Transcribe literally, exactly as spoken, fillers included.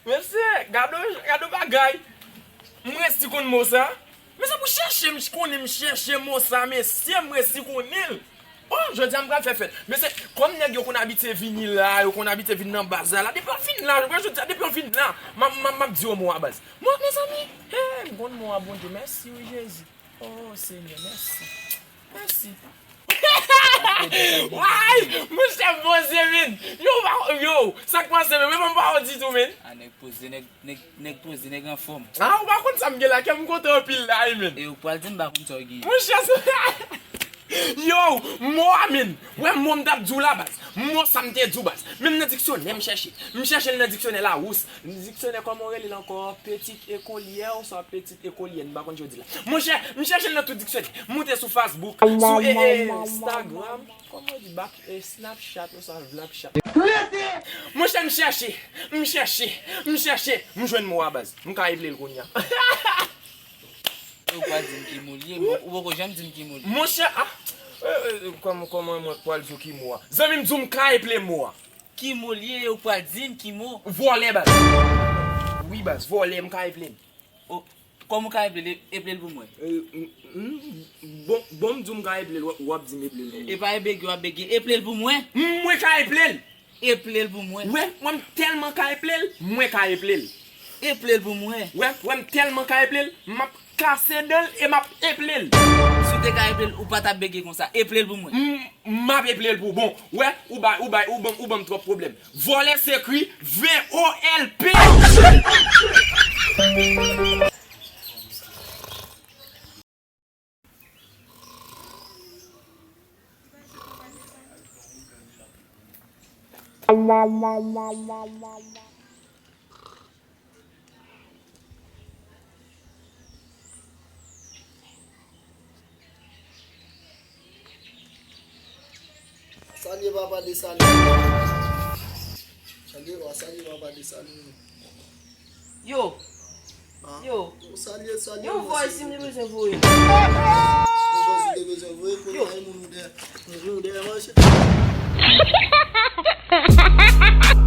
Mesye, gade, gade bagay. M resi konn mo sa. Mesye, pou chèche, m konnen m chèche mo sa, mesye, m resi konnen l. O, jodi a m pral fè fèt. Mesye, kòm nèg yo konn abitye vini la, yo konn abitye vin nan baz la, la, depi yo vin la, jodi a, depi yo vin la, m ap, m ap, m ap di yo mo a baz. Mo, mezanmi, hey, m konn mo a, Bondye, mèsi wi, Jezi. O, Senyè, mèsi. Mèsi. Ay, monchè, poze, men. Yo, pa, yo, sa k pase, men, men, m pa w ditou, men. A, nèg poze, nèg, nèg, nèg poze, nèg anfòm. A, ou pa konn sa m gen la, kè m kontan anpil la, wi, men. E ou pral di m pa konn sa w gen. Monchè, se, yo, mo a, men. Wè, mo m t ap di w la, baz. Mo sa m te di w, baz. Menm nan diksyonè, m chèche. M chèche l nan diksyonè Lawous. Diksyonè, kòman w rele l ankò? Petit écolière oswa petit écolienne, m pa konn jan yo di la. Monchè, m chèche l nan tout diksyonè. M moute sou Facebook, sou, e, e, Instagram. Kòman yo di, bak, e, Snapchat oswa Vlapchat? Monchè, m chèche, m chèche, m chèche, m jwenn mo a baz. M ka eple l kounye a. Ou pa di m ki mo l ye, ou poko janm di m ki mo l ye. Monchè, a, e, e, kòman, kòman mwen pral di w ki mo a? Zanmi m di w m ka eple mo a. Ki mo l ye, ou pral di m ki mo? Vòlè, baz. Wi, baz, vòlè, m ka eple l. O, kòman ou ka eple l? Eple l pou mwen. E, m, m, bon, bon, m di w m ka eple l, w, w ap di m eple l pou mwen. E pa e bege w ap bege, eple l pou mwen. M, mwen ka eple l. Eple l pou mwen. Wè, mwen m tèlman ka eple l, mwen ka eple l. Eple l pou mwen. Wè, wè, m tèlman ka eple l, m ap kase dan l e m ap eple l. Si w te ka eple l, ou pa t ap bege konsa. Eple l pou mwen. M, m ap eple l pou bon. Wè, ou bay, ou bay, ou ban, ou ban m twòp pwoblèm. Vòlè se ekri V O L P. Salye papa Desalin. Salye, wa salye papa Desalin. Yo. Ah. Yo. Ou salye, salye. Yon voice m te bezwen voye. Yon voice m te bezwen voye, kounye a, e moun ou dèyè. Moun ou dèyè, manche.